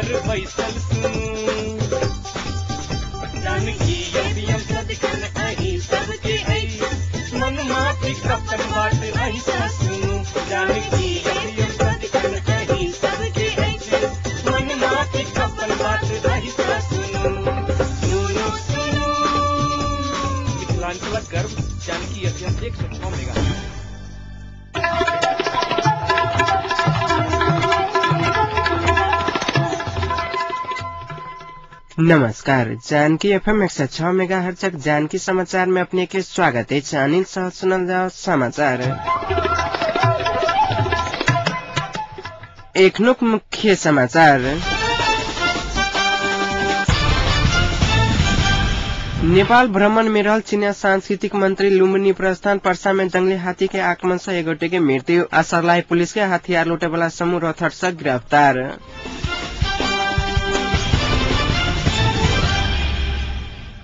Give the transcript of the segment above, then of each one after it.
घर बैसल सुनू। जानकी एफएम सदिखन अहीं सबके अछि, मन माफिक अपन बात अहीं सँ सुनू। जानकी एफएम सदिखन अहीं सबके अछि, मन माफिक अपन बात अहीं सँ सुनू। सुनू सुनू मिथिलांचलक गर्व जानकी एफएम 106 मेगा। नमस्कार, जानकी एफएम 106 मेगाहर्जक जानकी समाचार में अपने के स्वागत है। अनिल सह सुनल जाओ समाचार। एखनुक मुख्य समाचार। नेपाल भ्रमण में रहल चीनिया सांस्कृतिक मंत्री लुम्बिनी प्रस्थान पर्सा में जंगली हाथी के आक्रमण से एक गोटे के मृत्यु। आ सर्लाही पुलिस के हथियार लूटे वाला समूह रौतहट से गिरफ्तार।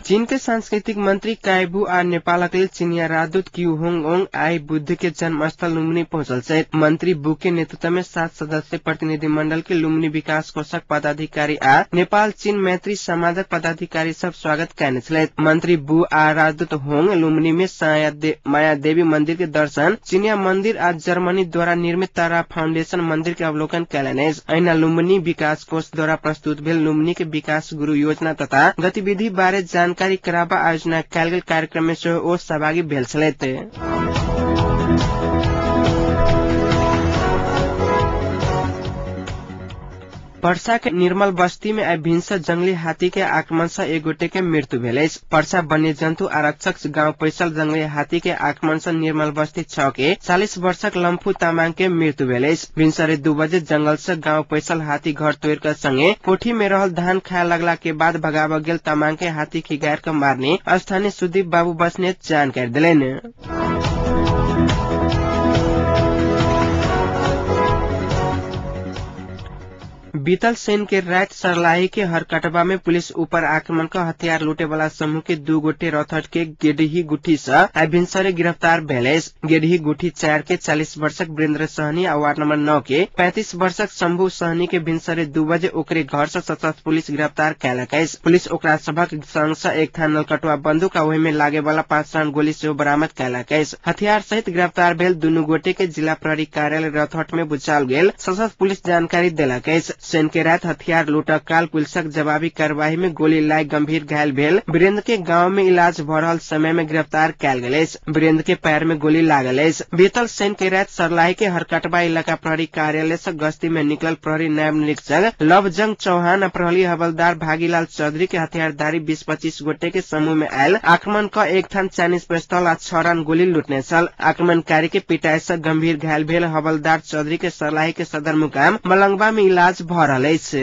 चीन के सांस्कृतिक मंत्री काइबू आ नेपालक लेल चीनिया राजदूत क्यू होंग ओंग आई बुद्ध के जन्मस्थल लुम्बिनी पहुंचल छथि। मंत्री बू के नेतृत्व में 7 सदस्यीय प्रतिनिधि मंडल के लुम्बिनी विकास कोषक पदाधिकारी आ नेपाल चीन मैत्री समाजक पदाधिकारी सब स्वागत कयने छलथि। मंत्री बू आ राजदूत होंग लुम्बिनी में माया देवी मंदिर के दर्शन, चीनिया मंदिर आ जर्मनी द्वारा निर्मित तारा फाउंडेशन मंदिर के अवलोकन कयलनि अछि। अहिना लुम्बिनी विकास कोष द्वारा प्रस्तुत भेल लुम्बिनी के विकास गुरु योजना तथा गतिविधि बारे जानकारी कराबा आयोजना कयल गेल कार्यक्रम में सेहो ओ सहभागी भेल छलथि। पर्सा के निर्मल बस्ती में आइ भिनसर जंगली हाथी के आक्रमण से एक गोटे के मृत्यु भेल अछि। पर्सा वन्य जन्तु आरक्षक गांव पैसल जंगली हाथी के आक्रमण से निर्मल बस्ती 6 के 40 वर्षक लम्फू तामाङ के मृत्यु भेल अछि। भिनसरे 2 बजे जंगल से गांव पैसल हाथी घर तोड़ कर संगे कोठी में रहल धान खाए लगला के बाद भगाव गेल तामाङ के हाथी खिगार के मारने स्थानीय सुदीप बाबू बस्नेत जानकारी देलनि। बीतल शनि के रात सर्लाही के हरकटवा में पुलिस ऊपर आक्रमण का हथियार लूटे वाला समूह के 2 गोटे रौतहट के गेडही गुठी से आइ भिनसरे गिरफ्तार भेल अछि। गेडही गुठी 4 के 40 वर्षक वीरेन्द्र सहनी आ वार्ड नंबर 9 के 35 वर्षक शंभू सहनी के भिनसरे 2 बजे ओकरे घर से सशस्त्र पुलिस गिरफ्तार कयलक अछि। पुलिस ओकरा सभक संग से एक थान नलकटुआ बंदूक आ ओहि में लागे वाला 5 राउंड गोली सेहो बरामद कयलक अछि। हथियार सहित गिरफ्तार भेल दुनू गोटे के जिला प्रहरी कार्यालय रौतहट में बुझाओल गेल सशस्त्र पुलिस जानकारी देलक अछि। शनि के रात हथियार लूटक काल पुलिसक जवाबी कार्यवाही में गोली लागि गंभीर घायल भेल वीरेन्द्र के गांव में इलाज भ रहल समय में गिरफ्तार कयल गेल अछि। वीरेन्द्र के पैर में गोली लागल अछि। बीतल शनि के रात सर्लाही के हरकटवा इलाका प्रहरी कार्यालय से गश्ती में निकलल प्रहरी नायब निरीक्षक लवजंग चौहान आ प्रहरी हवलदार भागीलाल चौधरी के हथियारधारी 20-25 गोटे के समूह में आयल आक्रमण क एक थान चाइनीज पिस्तौल आ 6 राउंड गोली लूटने छल। आक्रमणकारी के पिटाई से गंभीर घायल भेल हवलदार चौधरी के सर्लाही के सदरमुकाम मलंगवा में इलाज भ रहल अछि।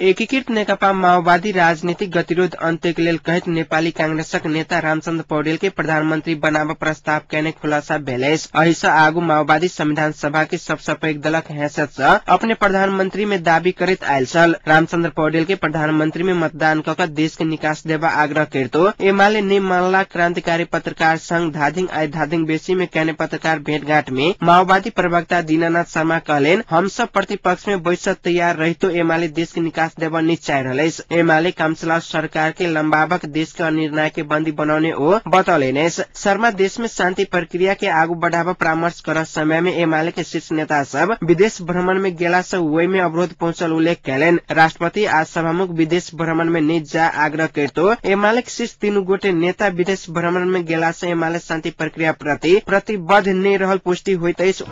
एकीकृत नेकपा माओवादी राजनीतिक गतिरोध अन्त्य के लेल कहैत नेपाली कांग्रेसक नेता रामचन्द्र पौडेल के प्रधानमंत्री बनाब प्रस्ताव कयने खुलासा भेल अछि। एहि सँ आगू माओवादी संविधान सभा के सबसँ पैघ दलक हैसियत सँ अपने प्रधानमंत्री में दावी करैत आयल छल। रामचन्द्र पौडेल के प्रधानमंत्री में मतदान क देश के निकास देबा आग्रह करितो एमाले नहि मानला क्रांतिकारी पत्रकार संघ धादिङ आइ धादिङ बेसी में कयने पत्रकार भेटघाट में माओवादी प्रवक्ता दीनानाथ शर्मा कहलनि, हम सब प्रतिपक्ष में बैस तैयार रहितो एमाले देश के निकास देब नहीं चाहि रहल अछि। एमाले कामचलाउ सरकार के लम्बावक देश के अनिर्णय के बंदी बनाउने ओ बतौलनि अछि। शर्मा देश में शांति प्रक्रिया के आगू बढ़ाव परामर्श कर समय में एमाले के शीर्ष नेता सब विदेश भ्रमण में गेला से ओहि में अवरोध पहुंचल उल्लेख कयलनि। राष्ट्रपति आ सभामुख विदेश भ्रमण में नहीं जा आग्रह करितो एमाले के शीर्ष 3 गोटे नेता विदेश भ्रमण में गेला से एमाले शांति प्रक्रिया प्रति प्रतिबद्ध नहीं रहल पुष्टि होइत अछि।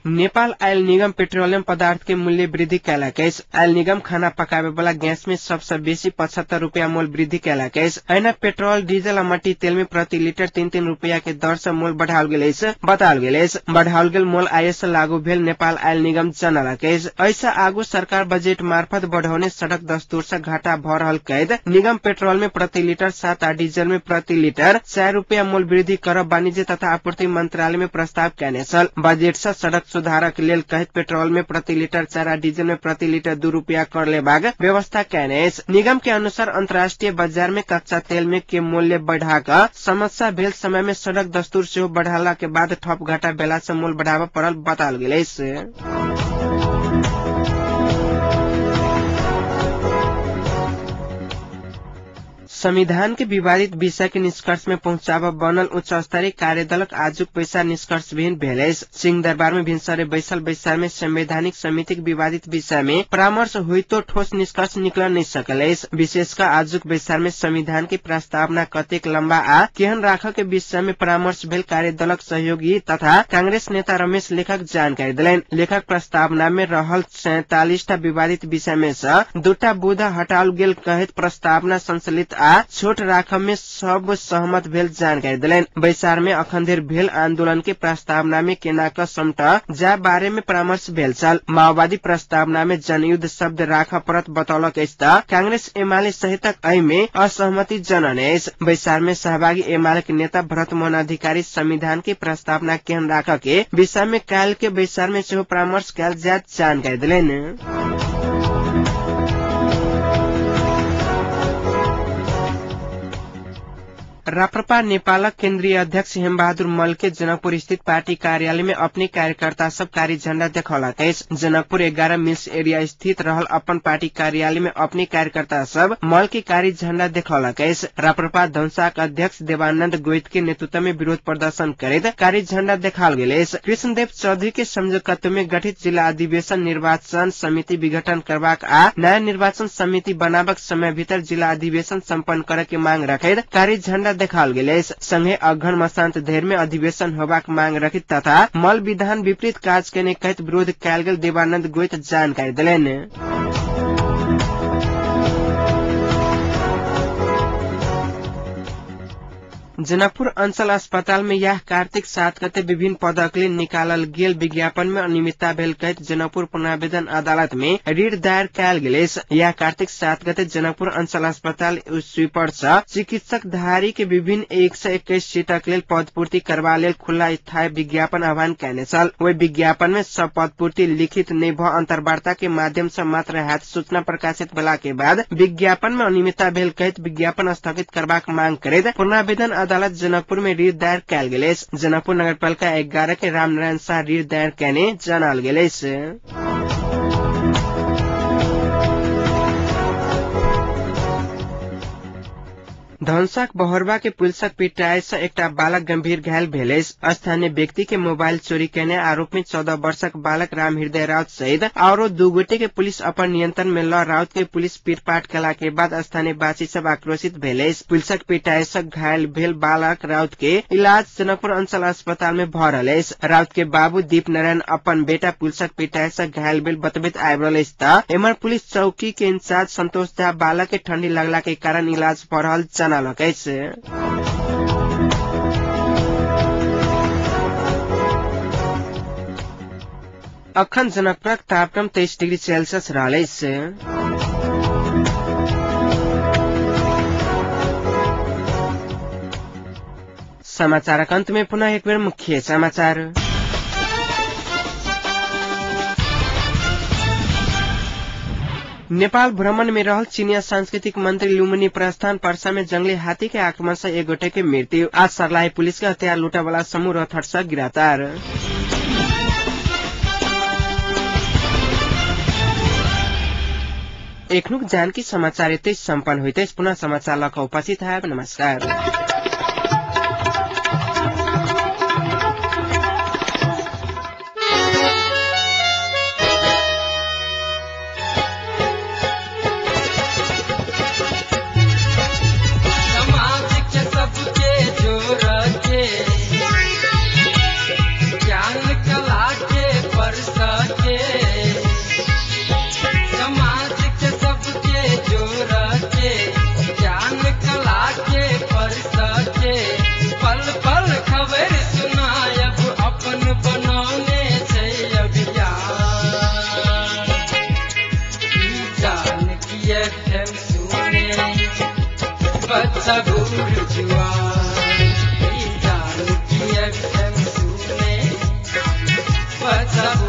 नेपाल आयल निगम पेट्रोलियम पदार्थ के मूल्य वृद्धि कयलक अछि। आयल निगम खाना पकाबे वाला गैस में सबसे बेसी 75 रुपया मोल वृद्धि कयलक अछि। एहिना पेट्रोल, डीजल आ मट्टी तेल में प्रति लीटर 3-3 रुपया के दर से मोल बढ़ाओल गेल अछि बताओल गेल अछि। बढ़ाओल गेल मोल आय से लागू भेल नेपाल आयल निगम जनलक अछि। एहि आगू सरकार बजेट मार्फत बढ़ौने सड़क दस्तूर से घाटा भ रहल कैद निगम पेट्रोल में प्रति लीटर 7 आ डीजल में प्रति लीटर 4 रुपया मोल वृद्धि करब वाणिज्य तथा आपूर्ति मंत्रालय में प्रस्ताव कयने छल। बजेट से सड़क सुधारक लेल कहैत पेट्रोल में प्रति लीटर 4 आ डीजल में प्रति लीटर 2 रुपया कर लेबाक व्यवस्था कयने अछि। निगम के अनुसार अंतर्राष्ट्रीय बाजार में कच्चा तेल में के मूल्य बढ़ाक समस्या भेल समय में सड़क दस्तूर सेहो बढ़ाला के बाद ठप घाटा भेला से मूल्य बढ़ाबऽ पड़ल बताओल गेल अछि। संविधान के विवादित विषय के निष्कर्ष में पहुंचाब बनल उच्च स्तरीय कार्यदलक आजुक बैसार निष्कर्षविहीन भेल अछि। सिंह दरबार में भिनसरे बैसल बैसार में संवैधानिक समितिक विवादित विषय में परामर्श होइतो ठोस निष्कर्ष निकल नहीं सकल अछि। विशेष क आजुक बैसार में संविधान के प्रस्तावना कतेक लम्बा आ केहन राखऽ के विषय में परामर्श भेल कार्यदलक सहयोगी तथा कांग्रेस नेता रमेश लेखक जानकारी देलनि। लेखक प्रस्तावना में रहल 47 टा विवादित विषय में से 2 बुँदा हटाओल गेल कहैत प्रस्तावना संचलित आ छोट राखब में सब सहमत भेल जानकारी देलनि। बैसार में अखन धरि भेल आंदोलन के प्रस्तावना में केना क समट जा बारे में परामर्श भेल छल। माओवादी प्रस्तावना में जनयुद्ध शब्द राख परत बतौलक अछि त कांग्रेस एमाले सहितक एहि में असहमति जनने अछि। बैसार में सहभागी एमाले के नेता भरत मोहन अधिकारी संविधान के प्रस्तावना केहन राख के विषय में काल्हि के बैसार में सेहो परामर्श कयल जायत जानकारी देलनि। राप्रपा नेपालक केन्द्रीय अध्यक्ष हेमबहादुर मल्ल के जनकपुर स्थित पार्टी कार्यालय में अपने कार्यकर्ता सब कारी झण्डा देखौलक अछि। जनकपुर 11 मिल्स एरिया स्थित रहल अपन पार्टी कार्यालय में अपने कार्यकर्ता सब मल्ल के कारी झण्डा देखौलक अछि। राप्रपा धनुषाक अध्यक्ष देवानन्द गोइत के नेतृत्व में विरोध प्रदर्शन करैत कारी झण्डा देखाओल गेल अछि। कृष्णदेव चौधरी के संयोजकत्व में गठित जिला अधिवेशन निर्वाचन समिति विघटन करबाक आ नयाँ निर्वाचन समिति बनाबक समय भीतर जिला अधिवेशन सम्पन्न करे के मांग रखैत कारी झण्डा देखाओल गेल अछि। संगे अघन मसान्त धरि में अधिवेशन होबाक मांग रखित तथा मल विधान विपरीत काज केने कहैत विरोध कयल गेल देवानन्द गोइत जानकारी देलनि। जनकपुर अंचल अस्पताल में यह कार्तिक 7 गते विभिन्न पदक लेल निकालल गेल विज्ञापन में अनियमितता भेल कहैत जनकपुर पुनरावेदन अदालत में रिट दायर कयल गेल अछि। यह कार्तिक 7 गते जनकपुर अंचल अस्पताल स्वीपर सँ चिकित्सक धारी के विभिन्न 121 सीटक लेल पदपूर्ति करबा लेल खुल्ला स्थायी विज्ञापन आह्वान कयने छल। ओहि विज्ञापन में सब पदपूर्ति लिखित नहि भ अंतर्वार्ता के माध्यम सँ मात्र हैत सूचना प्रकाशित भेला के बाद विज्ञापन में अनियमितता भेल कहैत विज्ञापन स्थगित करबाक मांग करैत पुनरावेदन अदालत जनकपुर में रिट दायर कयल गेल अछि। जनकपुर नगरपालिका 11 के रामनारायण शाह रिट दायर कयने जनाओल गेल अछि। धनुषाक बहरबा के पुलिसक पिटाई से एकटा बालक गंभीर घायल भेल अछि। स्थानीय व्यक्ति के मोबाइल चोरी केने आरोप में 14 वर्षक बालक राम हृदय राउत सहित आरो 2 गोटे के पुलिस अपन नियंत्रण में ल राउत के पुलिस पीटपाट केला के बाद स्थानीय वासी सब आक्रोशित भेल अछि। पुलिसक पिटाई से घायल भेल बालक राउत के इलाज जनकपुर अंचल अस्पताल में भ रहल अछि। राउत के बाबू दीप नारायण अपन बेटा पुलिसक पिटाई से घायल भेल बतबैत आबि रहल अछि त एम्हर पुलिस चौकी के इंचार्ज संतोष झा बालक के ठंडी लगला के कारण इलाज भ रहल जनौलक अछि। अखन जनकपुरक तापक्रम 23 डिग्री सेल्सियस रहल अछि। समाचारक अंत में पुनः एक बेर मुख्य समाचार। नेपाल भ्रमण में रहल चीनिया सांस्कृतिक मंत्री लुम्बिनी प्रस्थान पर्सा में जंगली हाथी के आक्रमण से एक गोटे के मृत्यु। आज सर्लाही पुलिस के हथियार लूटा वाला समूह रथहट से गिरफ्तार। एखनुक जानकी समाचार एतै सम्पन्न होइत अछि। पुनः समाचार लऽ कऽ उपस्थित हैब। नमस्कार। बच्चा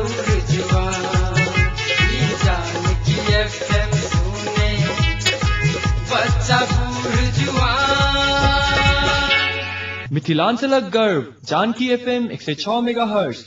मिथिलांचलक गर्व जानकी एफएम 106 मेगाहर्ट्ज।